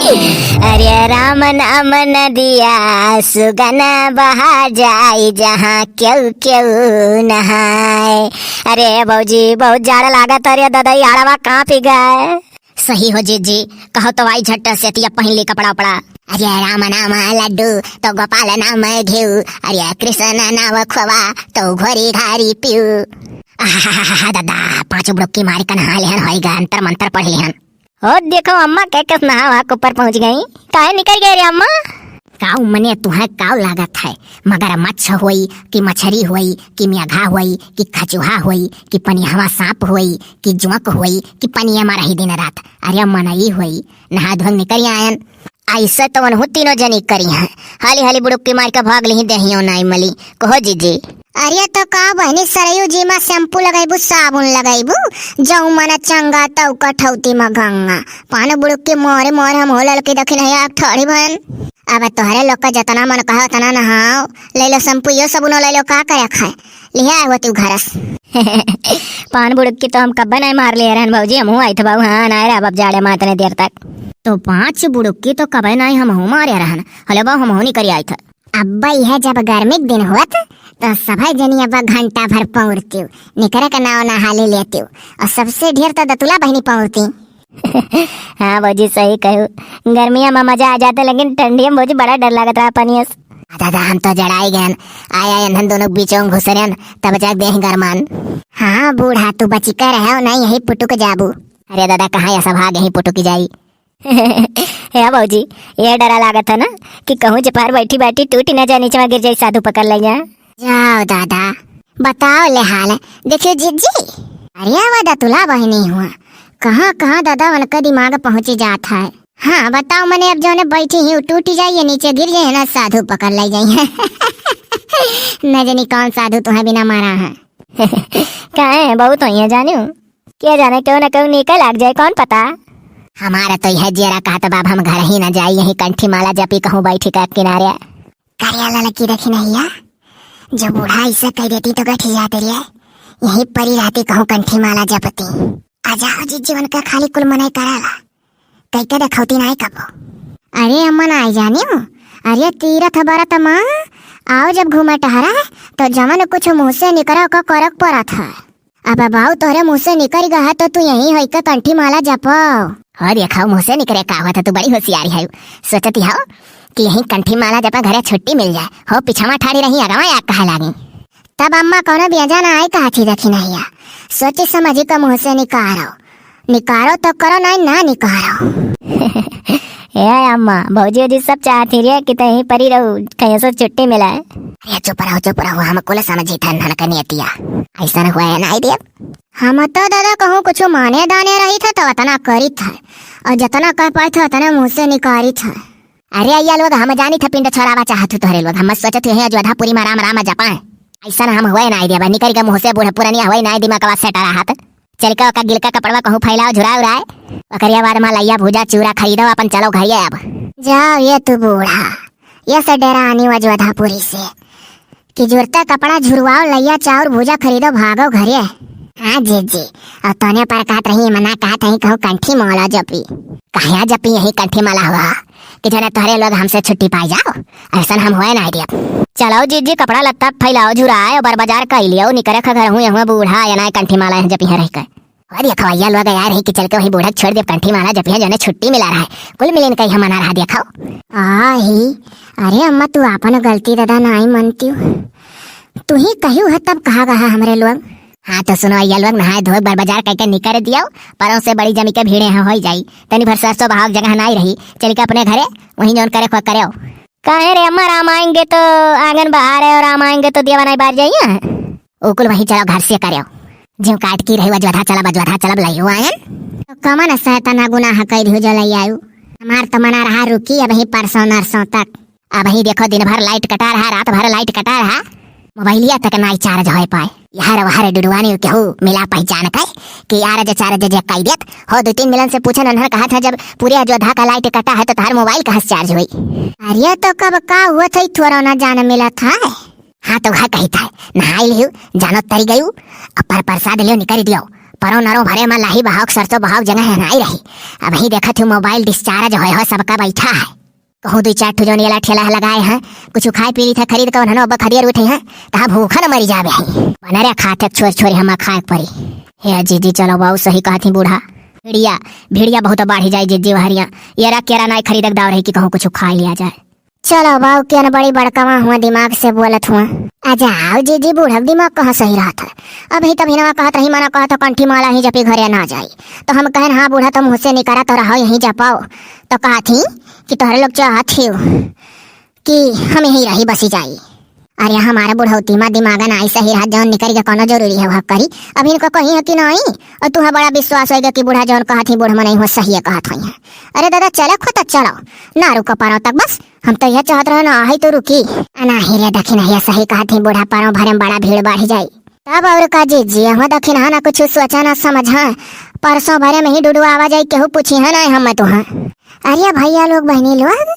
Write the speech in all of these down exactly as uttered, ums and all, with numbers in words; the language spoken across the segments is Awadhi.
अरे राम नाम नदिया सुगना बहा जाई, जहाँ केहू केहू नहाए। अरे भौजी, बहुत जाड़ लागत है रे दादा, ई आड़वा काँपि गए। सही हो जीजी, कहो तो आई झट से तिया पहिन ली कपड़ा उपड़ा। अरे राम नाम लड्डू तो गोपाल नाम घिउ, अरे कृष्ण नाम खोवा तो घोरी घारी पियू। आहाहाहा दादा, पाँच बुड़ुक्की मारी क नहा लेहन, होई गा अंतर मंतर पढ़ लेहन। हो देखो अम्मा, के कस नहा वहा ऊपर पहुँच गई। काहे निकल गए रे अम्मा? काऊ मने तुहे काऊ लागत है, मगरमच्छ होई कि मछरी होई कि मेघा होई कि खचुहा होई कि पनिहवा सांप होई कि जोंक होई कि पनिया मा रही दिन रात? अरे मनई होई, नहा धोई निकल आयन। ऐसे तो वनहु तीनों जनी करी हैं, हाली हाली बुड़ुक्की मार के भाग लिही, देहियो नाई मली। कहो जीजी। अरे तो का बहनी, सरयू जी मा शैम्पू लगैबू, साबुन लगैबू, जऊ मन चंगा तऊ कठौती मा गंगा। पान बुड़ुक्की मोरे मोरे हम हो ललकी दखिन है आग ठड़ी बहन। अब तोहरे लोग का जतना मन कहा उतना नहाओ, ले लो शैम्पू यो साबुनो ले लो, का करे खाए लिहे आए होती घरस। पान बुड़ुक्की तो हम कब्बे नाई मार लिए रहन भौजी, हमहू आई थे बाबू, हाँ नाई रहा अब जाड़े मा इतने देर तक। तो पाँच बुड़ुक्की तो कब्बे नाई हमहू मारे रहन, हले बाबू हमहू निकरी आई थे। अब्बा यह जब गर्मी के दिन होत तो सभे जनी अब्बा घंटा भर पौरतिउ, निकरे का नाव ना हाली लेतिउ, और सबसे ढेर तो दतुला बहनी पौरती। हाँ भौजी सही कहू, गर्मिया मा मजा आ जाता लेकिन ठंडिया मा भौजी बड़ा डर लागत रहा पनिया से। दादा हम तो जड़ाई गयन, आया एन्हन दोनों बीचों घुसरन तब जाके देह गरमान। हाँ बूढ़ा तू बची कर रहे हो ना यही पुटुक जाबू। अरे दादा कहाँ या सब भाग यही पुटुक जाई। हे भौजी, ये डरा लागत है ना कि कहूँ जपार बैठी बैठी टूटी न जाए, नीचे मा गिर जाई, साधु पकड़ ले जा। जाओ दादा, बताओ ले हाल। देखियो जीजी, अरे वो दतुला बहनी हुआ, कहाँ कहाँ दादा उनका दिमाग पहुँची जात है। हाँ बताओ मने, अब जौने बैठी ही टूटी जाइए, नीचे गिर जाइए ना, साधु पकड़ ले जाइए। न जानी कौन साधु तुम्हें बिना मारा है। काहे बहुत होइए जानियो। के जाने, केहू न केहू नीके लाग जाए, कौन पता। हमारा तो यह जियरा कहत बाब, हम घर ही न जाई, यही कंठी माला जपी कहूँ बैठी का किनारे। करिया ललकी देखी नहिया, जो बूढ़ा ऐसे कह देती तो गठी जाते रे, यही परी रहती कहूँ कंठी माला जपती। आ जाओ जी, जीवन का खाली कुल मनाई कराला, कई के देखौती नाई कबो। अरे अम्मा नाई जानियो, अरे तीरथ बरत मा आओ जब घूमे टहरा, तो जवन कुछ मुँह से निकरा ओका करक परत है। अब बाऊ तोहरे मुँह से निकल गया है तो तू यहीं होई के कंठी माला जपो। हो देखो मुँह से निकरे का हुआ था, तू बड़ी होशियारी है। सोचती हो कि यहीं कंठी माला जपा घरे छुट्टी मिल जाए। हो पिछवा ठाड़ी रही अगवा या कहा लागी। तब अम्मा कौनो बेजा ना आई कहा थी देखी नहिया। सोची समझी के मुँह से निकारो। निकारो तो करो ना, ना निकारो। ए अम्मा, भौजी वौजी सब चाहती रे कि तहीं परी रहू, कहीं से छुट्टी मिला है। अरे चुप रहो, चुप रहो, हम कुल समझी था ननक नियतिया। ऐसा न हुआ है ना आई दिया। हम तो दादा कहूँ कुछ माने दाने रही था तो उतना करी था, और जितना कह पाए था उतना मुँह से निकारी था। अरे अइया लोग, हम जानी था पिंड छोड़ावा चाहत हो तोहरे लोग, हम सोचत हुए हैं अयोध्यापुरी में राम राम जपाएं। ऐसा हम हुए ना आई दिया, निकल के मुँह से बूढ़ पुरानिया हुए ना दिमागवा सेट रहा था। चल के ओका गिलका कपड़वा कहूँ फैलाओ, झुराओ उराए। ओकरिया बाद मा लइया भूजा चूरा खरीदो, अपन चलो घरे अब। जाओ ये तू बूढ़ा, ये से डेरा आनी अयोध्यापुरी से कि जुरता कपड़ा झुरवाओ, लइया चाउर भूजा खरीदो, भागो घरे। हाँ जीजी, और तोने पर कहत रही मना कहत रही कहूँ कंठी माला जपी। कहाँ जपी यही कंठी माला हुआ कि जने तोहरे लोग हमसे छुट्टी पाई जाओ, ऐसन हम होए ना दियब। चलो जीजी, कपड़ा लत्ता फैलाओ, झुराए, बर बाजार कई लियो, निकरे खा घर हूँ, यहाँ बूढ़ा आया ना कंठी माला यहाँ जपिया रह के। और ये खवैया लोग यार है कि चल के वही बूढ़ा छोड़ दे, कंठी माला जपिया जने छुट्टी मिला रहा है, कुल मिलिन कहीं हम मना रहा देखो। आ ही, अरे अम्मा तू आपन गलती दादा नाई मनती हो, तू ही कही है तब कहा गया हमरे लोग। हाँ तो सुनो, ये लोग नहाए धोए बर बाजार कह के निकर दियो, परों से बड़ी जमी के भीड़े यहाँ होई जाई। तनी भर सरसों बहाव जगह नाई रही, चल के अपने घरे वहीं जौन करे खो करे। काहे रे अम्मा, राम आएंगे तो आंगन बाहर है और राम आएंगे तो दिया बनाई बाहर जाइए। ओकुल वहीं चलो घर से करे। जिम काट की रही अजोधा चलब, अजोधा चलब लइयो आयन। तो कमन शैताना गुनाह कह दियो जो लई आयु। हमार तो मना रहा रुकी अब ही परसों नरसों तक। अब ही देखो, दिन भर लाइट कटा रहा, रात भर लाइट कटा रहा, मोबाइलिया तक नाई चार्ज होए पाए। यार वार डुडुआनी केहू मिला पहचान के कि यार जे चार्ज जे कई देत हो। दो तीन मिलन से पूछन, उन्हर कहा था जब पूरे अयोध्या का लाइट कटा है तो तार मोबाइल कहाँ से चार्ज हुई? अरे तो कब का हुआ था, थोड़ा ना जान मिला था। हाँ तो वह कही था, नहाई लियो, जानो तरी गयू, और पर प्रसाद लियो निकल दियो, परो नरो भरे मा लाही बहाव, सरसों बहाव जगह है नाई रही। अबहीं देखत हूँ mobile discharge होय हो, सबका बैठा है। कहूँ दुई चार ठो जौन येला ठेला लगाए हैं, कुछ खाए पी ली था खरीद के, उन्हनो अब खरीद उठे हैं, तहाँ भूखा न मरी जाबे हैं। बना रे खाते छोर छोरी हमा खाए के परी। हे जीजी, चलो बाऊ, सही कहत ही बूढ़ा। भिड़िया, भिड़िया बहुत बाढ़ी जाई जीजी वहरिया। येरा केरा नाई खरीदे के दाव रही कि कहूँ कुछ खाए लिया जाए। चलो बाऊ, के न बड़ी बड़कावा हुआ, दिमाग से बोलत हुआ। आ जाओ जीजी, बूढ़ा के दिमाग कहाँ सही रहत है। अबहीं तब हिनवा कहत रही, मना कहत हो, कंठी माला ही जपी घरे ना जाई। तो हम कहन, हाँ बूढ़ा, तुम मुँह से निकरा तो रहो, यहीं जपाओ। तो कहत ही कि तोहरे लोग चाहत ही कि हम यहीं रही बसी जाई। अरे हमारे बुढ़ौती मा दिमाग नाई सही रहा, जौन निकरी के कौनो जरूरी है वह करी। अब इनको कही है कि नाई, और तुहा बड़ा विश्वास होइगा कि बूढ़ा जौन कहत ही बूढ़ मनई हो सही कहत होई है। अरे दादा चले खो तो चलो, ना रुको पारो तक बस, हम तो यह चाहत रहे ना आई तो रुकी। आ नाही रे दखिनहिया सही कहत ही बूढ़ा, पारो भरे में बड़ा भीड़ बढ़ जाई। तब और का जीजी, हम दखिनहा ना कुछ सोचा ना समझा, परसों भरे में ही डुडुआ आवा जाई, केहू पूछी है ना हम तुहा। अरे भैया लोग, बहनी लोग,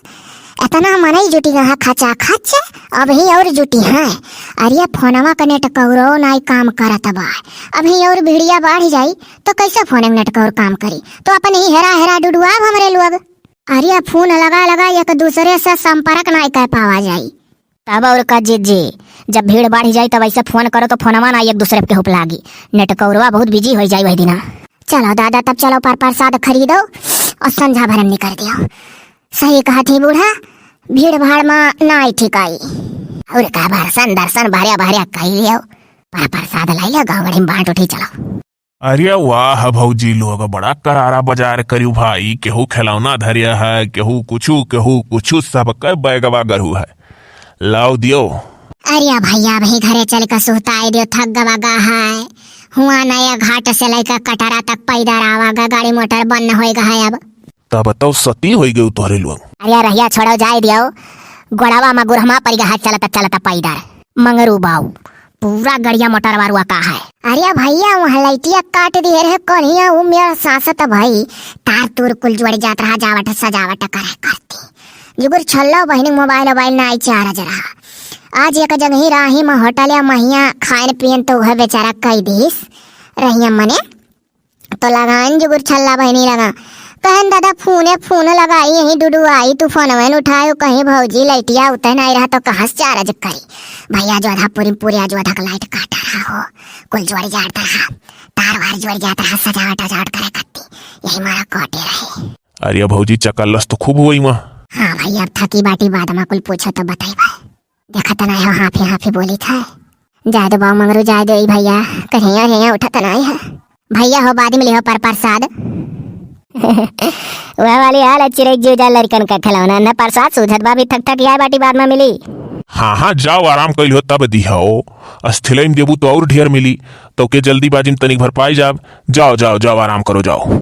इतना मनई जुटी रहा खचा खच, अबहीं और जुटी हैं। अरे फोनवा का नेटकौरो नाई काम करत बा, अबहीं और भिड़िया बढ़ जाई तो कैसे फोन में नेटकौर काम करी? तो अपन ही हेरा हेरा डुडुआब हमरे लोग। अरे फोन लगा लगा एक दूसरे से संपर्क नाई कर पावा जाई। तब और का जीजी, जब भीड़ बढ़ जाई तब ऐसे फोन करो तो फोनवा ना एक दूसरे पे हुप लागी, नेटकौरवा बहुत बिजी हो जाई वही दिना। चलो दादा, तब चलो पर प्रसाद खरीदो और संझा भरन निकल दियो। सही कहत ही बूढ़ा, भीड़ भाड़ मा नाई ठिकाई। और का भरसन दर्शन भरिया भरिया कई लियो, पर प्रसाद लाई लियो, गाँव गढ़ी में बांट उठी चलो। अरे वाह भौजी लोग, बड़ा करारा बाजार करियो भाई, केहू खिलौना धरिया है, केहू कुछु, केहू कुछु, सबके बैगवा गरू है। लाओ दियो। अरे भैया, अबहीं घरे चल के सुहताई दियो, थक गवा गा है। हुआ नया घाट से लेकर कटरा तक पैदल आवा गा, गाड़ी मोटर बंद होई गा है अब। तब तो सती होई गयो तोहरे लोग। अरे रहिया छोड़ो, जाए दियो। गोड़वा मा गुरहमा पड़ गा है, चलता चलता पैदल। मंगरू बाऊ, पूरा गड़िया मोटरवा रुआ का है। अरे भैया, वहाँ लइटिया काट दिहे रहे कोनिया, उ मेरा सासत भाई, तार तूर कुल जुड़ जात रहा, जावट सजावट करे करती। जुगुर छल्लो बहिनी मोबाइल वोबाइल नाई चार्ज रहा। आज एक जगही राही मा होटल या महिया खाइन पियन तो उहे बेचारा कई दिस रहिया मने। तो लगाइन जुगुर छल्ला बहिनी लगा। कहन दादा फोने फोन लगाई, यही डुडुआई, तू फोनवे न उठायो, कहीं भौजी लइटिया उतन आई रहा तो कहाँ से चार्ज करी। भैया जो आधा पूरी पूरी आज आधा लाइट काट रहा हो, कुल जोड़ जात रहा, तार वार जोड़ जात रहा, सजावट वजावट करे कत्ती, यही मारा काटे रहे। अरे भौजी चकल्लस तो खूब होई माँ। हाँ भैया, अब थकी बाटी बाद मा कुल पूछो तो बताई भाई। देखत नाई हो, हाफी हाफी बोली था। जाए दो बाऊ मंगरू, जाए दो ई भैया, कहीं और यहाँ उठत नाई है। भैया हो, बाद में लिहो पर प्रसाद। वह वाली हाल है, चिरई जीव जा लड़कन का खिलौना, न प्रसाद सूझत बा, भी थक थक आए बाटी बाद में मिली। हाँ हाँ, जाओ आराम कर लिहो तब दिहो, अस्थिलई में देबू तो और ढेर मिली, तो के जल्दीबाजी में तनिक भर पाई जाब। जाओ जाओ जाओ, आराम करो, जाओ।